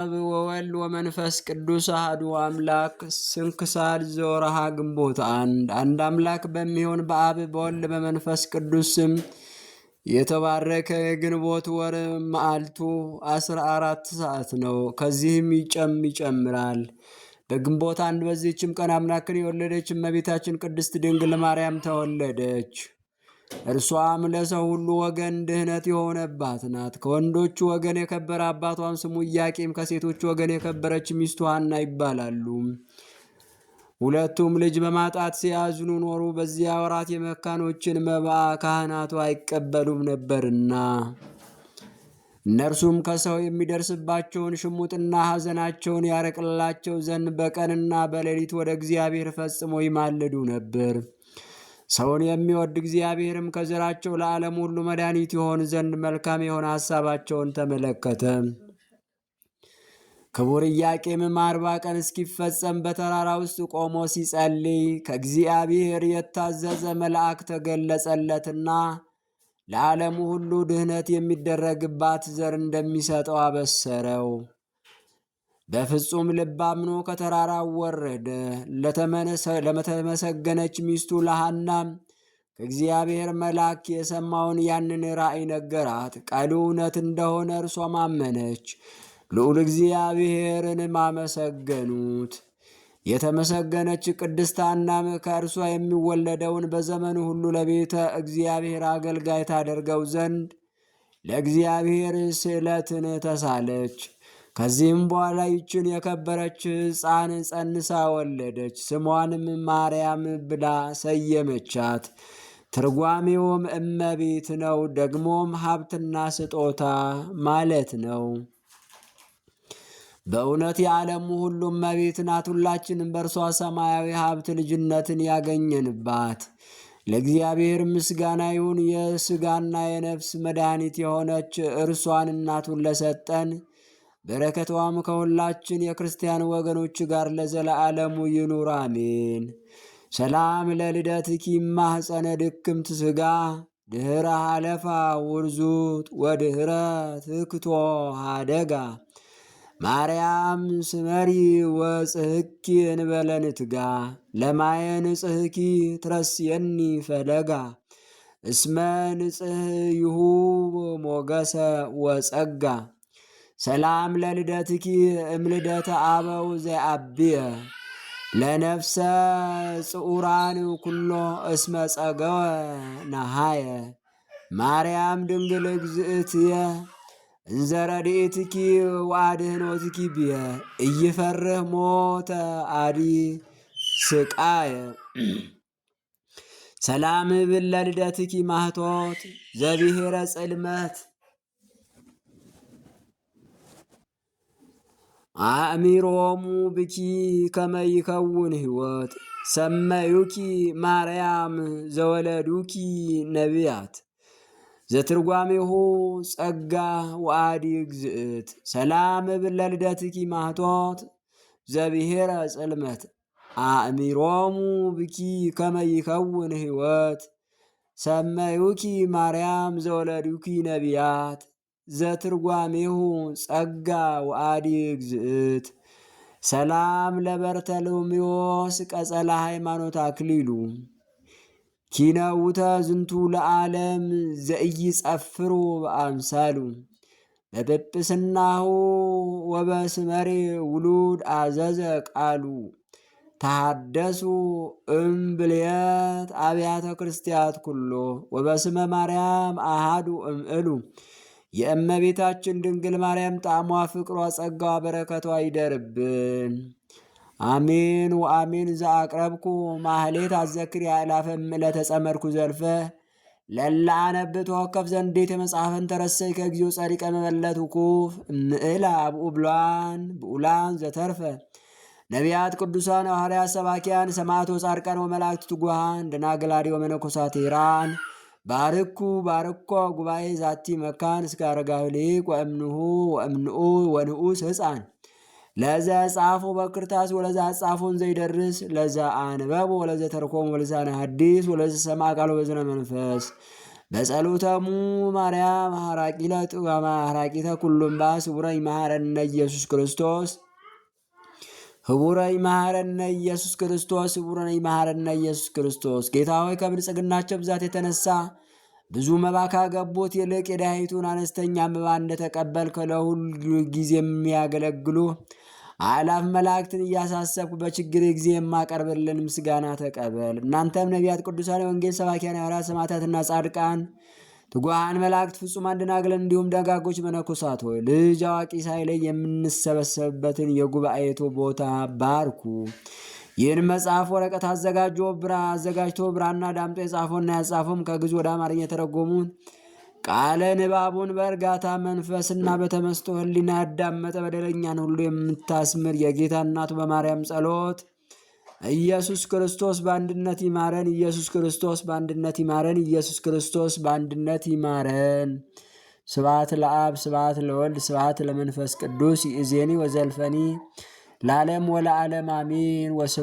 ወወልድ ወመንፈስ ቅዱስ አሐዱ አምላክ። ስንክሳር ዘወርኀ ግንቦት አንድ። አንድ አምላክ በሚሆን በአብ በወልድ በመንፈስ ቅዱስ ስም የተባረከ የግንቦት ወር መዓልቱ 14 ሰዓት ነው። ከዚህም ይጨምራል። በግንቦት 1 በዚህችም ቀን አምላክን የወለደች እመቤታችን ቅድስት ድንግል ማርያም ተወለደች። እርሷም ለሰው ሁሉ ወገን ድህነት የሆነባት ናት። ከወንዶቹ ወገን የከበረ አባቷም ስሙ ኢያቄም፣ ከሴቶቹ ወገን የከበረች ሚስቱ ሐና ይባላሉ። ሁለቱም ልጅ በማጣት ሲያዝኑ ኖሩ። በዚያ ወራት የመካኖችን መባ ካህናቱ አይቀበሉም ነበርና እነርሱም ከሰው የሚደርስባቸውን ሽሙጥና ሐዘናቸውን ያርቅላቸው ዘንድ በቀንና በሌሊት ወደ እግዚአብሔር ፈጽሞ ይማልዱ ነበር። ሰውን የሚወድ እግዚአብሔርም ከዘራቸው ለዓለም ሁሉ መድኃኒት ይሆን ዘንድ መልካም የሆነ ሐሳባቸውን ተመለከተ። ክቡር ኢያቄምም 40 ቀን እስኪፈጸም በተራራ ውስጥ ቆሞ ሲጸልይ ከእግዚአብሔር የታዘዘ መልአክ ተገለጸለትና ለዓለሙ ሁሉ ድህነት የሚደረግባት ዘር እንደሚሰጠው አበሰረው። በፍጹም ልብ አምኖ ከተራራው ወረደ። ለተመሰገነች ሚስቱ ለሐናም ከእግዚአብሔር መልአክ የሰማውን ያንን ራእይ ነገራት። ቃሉ እውነት እንደሆነ እርሷም አመነች። ልዑል እግዚአብሔርንም አመሰገኑት። የተመሰገነች ቅድስት ሐናም ከእርሷ የሚወለደውን በዘመኑ ሁሉ ለቤተ እግዚአብሔር አገልጋይ ታደርገው ዘንድ ለእግዚአብሔር ስዕለትን ተሳለች። ከዚህም በኋላ ይችን የከበረች ሕፃን ጸንሳ ወለደች። ስሟንም ማርያም ብላ ሰየመቻት። ትርጓሜውም እመቤት ነው። ደግሞም ሀብትና ስጦታ ማለት ነው። በእውነት የዓለሙ ሁሉ እመቤት ናት። ሁላችንም በእርሷ ሰማያዊ ሀብት ልጅነትን ያገኘንባት ለእግዚአብሔር ምስጋና ይሁን። የሥጋና የነፍስ መድኃኒት የሆነች እርሷን እናቱን ለሰጠን በረከቷም ከሁላችን የክርስቲያን ወገኖች ጋር ለዘለዓለሙ ይኑር አሜን። ሰላም ለልደትኪ ማህፀነ ድክምት ሥጋ ድህረ ሀለፋ ውርዙት ወድህረ ትክቶ ሃደጋ ማርያም ስመሪ ወጽህኪ እንበለንትጋ ለማየ ንጽህኪ ትረስየኒ ፈለጋ እስመ ንጽህ ይሁ ሞገሰ ወጸጋ። ሰላም ለልደትኪ እምልደተ አበው ዘአብየ ለነፍሰ ጽኡራን ኩሎ እስመ ጸገወ ነሃየ ማርያም ድንግል እግዝእትየ እንዘ ረድኤትኪ ወአድኅኖትኪ ብየ ኢይፈርህ ሞተ አዲ ስቃየ። ሰላም ብል ለልደትኪ ማህቶት ዘብሔረ ጽልመት አእሚሮሙ ብኪ ከመይከውን ሕይወት ሰመዩኪ ማርያም ዘወለዱኪ ነቢያት ዘትርጓሜሁ ጸጋ ወአዲ ግዝእት። ሰላም እብል ለልደትኪ ማህቶት ዘብሔረ ጽልመት አእሚሮሙ ብኪ ከመይከውን ሕይወት ሰመዩኪ ማርያም ዘወለዱኪ ነቢያት ዘትርጓሜሁ ጸጋ ወአዲ ግዝእት። ሰላም ለበርተሎሜዎስ ቀጸላ ሃይማኖት አክሊሉ ኪነውተ ዝንቱ ለዓለም ዘኢይጸፍሩ በአምሳሉ በጵጵስናሁ ወበስመሬ ውሉድ አዘዘ ቃሉ ታደሱ እምብልየት አብያተ ክርስቲያት ኩሎ ወበስመ ማርያም አሃዱ እምእሉ። የእመቤታችን ድንግል ማርያም ጣዕሟ፣ ፍቅሯ፣ ጸጋዋ፣ በረከቷ ይደርብን። አሜን ወአሜን። ዘአቅረብኩ ማህሌት አዘክር ያእላፈ ለተጸመርኩ ዘልፈ ለላ አነብት ወከፍ ዘንዴት የመጽሐፍን ተረሰይ ከግዚኦ ጸሪቀ መበለት ውኩፍ ምዕላ ብኡብሏን ብኡላን ዘተርፈ ነቢያት፣ ቅዱሳን፣ ሐዋርያት፣ ሰባኪያን፣ ሰማዕቶ፣ ጻድቃን ወመላእክት ትጉሃን ደናግል ወመነኮሳት ሄራን ባርኩ ባርኮ ጉባኤ ዛቲ መካን እስከ አረጋዊ ሊቅ ወእምንሁ ወእምንኡ ወንዑስ ህፃን ለዘ ጻፎ በክርታስ ወለዘ አጻፎን ዘይደርስ ለዘ አንበቦ ወለዘ ተርኮም ወለዛነ ሐዲስ ወለዘ ሰማ ቃሎ በዝነ መንፈስ። በጸሎተሙ ማርያም ሐራቂተ ኩሉም ባስቡረ ይመሃረነ ኢየሱስ ክርስቶስ ህቡረ ይመሃረነ ኢየሱስ ክርስቶስ ህቡረ ይመሃረነ ኢየሱስ ክርስቶስ። ጌታ ሆይ ከብልጽግናቸው ብዛት የተነሳ ብዙ መባ ካገቡት ይልቅ የድሃይቱን አነስተኛ መባ እንደተቀበልክ ለሁሉ ጊዜ የሚያገለግሉ አእላፍ መላእክትን እያሳሰብኩ በችግር ጊዜ የማቀርብልን ምስጋና ተቀበል። እናንተም ነቢያት፣ ቅዱሳን፣ የወንጌል ሰባኪያን ሐዋርያት፣ ሰማዕታትና ጻድቃን፣ ትጉሃን መላእክት፣ ፍጹማን ደናግል፣ እንዲሁም ደጋጎች መነኮሳት ሆይ ልጅ አዋቂ ሳይለይ የምንሰበሰብበትን የጉባኤቱ ቦታ ባርኩ። ይህን መጽሐፍ ወረቀት አዘጋጅቶ ብራና ዳምጦ የጻፈውና ያጻፈውም ከግዕዝ ወደ አማርኛ የተረጎሙን ቃለ ንባቡን በእርጋታ መንፈስና በተመስጦ ሕሊና ያዳመጠ በደለኛን ሁሉ የምታስምር የጌታ እናቱ በማርያም ጸሎት ኢየሱስ ክርስቶስ በአንድነት ይማረን። ኢየሱስ ክርስቶስ በአንድነት ይማረን። ኢየሱስ ክርስቶስ በአንድነት ይማረን። ስብሐት ለአብ ስብሐት ለወልድ ስብሐት ለመንፈስ ቅዱስ ይእዜኒ ወዘልፈኒ ለዓለም ወለዓለም አሜን።